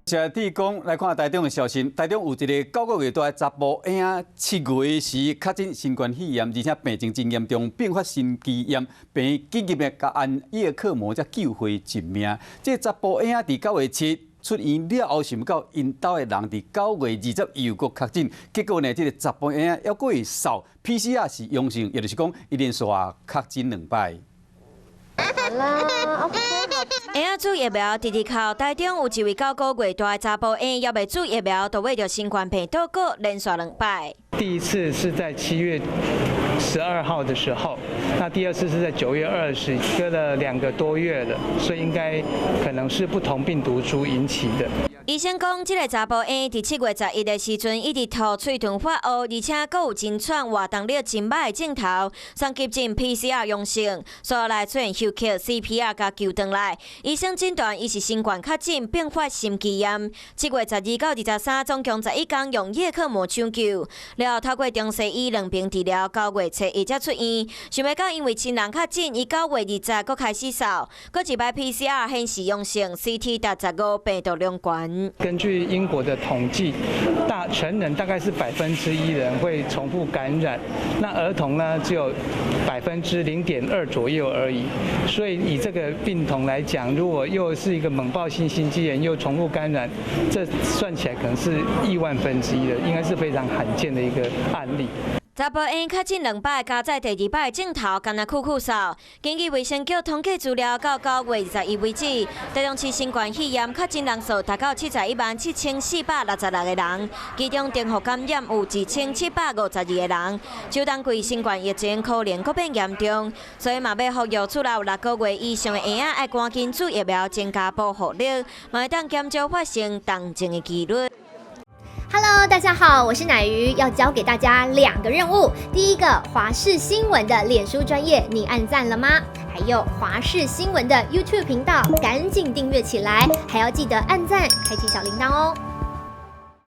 是天公來看台中的消息，台中有一个9個月大的查埔嬰仔，7月時確診新冠肺炎，而且病情真嚴重，併發心肌炎，病院緊急的共按葉克膜才救回一命。這查埔嬰仔佇9月7出院了後，想欲到𪜶兜的人佇9月20又閣確診，結果呢，這个查埔嬰仔猶閣會掃 PCR 是陽性，也就是講，伊連續確診兩擺。好啦，OK。嬰仔注疫苗直直哭，台中有一位9個月大的查埔嬰，猶未注疫苗，就秽著新冠病毒，閣連續兩擺。第一次是在7月12號的時候，那第二次是在9月20，隔了2個多月了，所以應該可能是不同病毒株引起的。醫生講，這个查埔嬰佇7月11的時陣，一直吐、喙唇發烏，而且閣有真喘、活動力真䆀的症頭，送急診 PCR 陽性，煞來出現休克、CPR 共救轉來。醫生診斷伊是新冠確診，併發心肌炎。7月12到23，總共11工用葉克膜搶救，了後透過中西醫兩邊治療，9月7日才出院。想欲到因為親人確診，伊9月20閣開始掃，閣一擺 PCR 顯示陽性，CT 達15，病毒量懸。根據英國的統計，大成人大概是1%人會重複感染，那兒童呢只有0.2%左右而已。所以以這個病童來講，如果又是一個猛暴性心肌炎又重複感染，這算起來可能是億萬分之一的，應該是非常罕見的一個案例。查埔嬰確診兩擺，加在第二擺症頭，干焦溼溼嗽。根據衛生局統計資料，到9月21為止，台中市新冠肺炎確診人數達到717,466個人，其中重複感染有1752個人。秋冬季新冠疫情可能閣變嚴重，所以嘛欲呼籲厝內有6個月以上的嬰仔愛趕緊注疫苗，增加保護力，嘛會當減少發生重症的幾率。 Hello，大家好，我是奶魚，要交給大家兩個任務。第一個，華視新聞的臉書專頁，你按讚了嗎？還有華視新聞的 YouTube 頻道，趕緊訂閱起來，還要記得按讚，開啟小鈴鐺哦。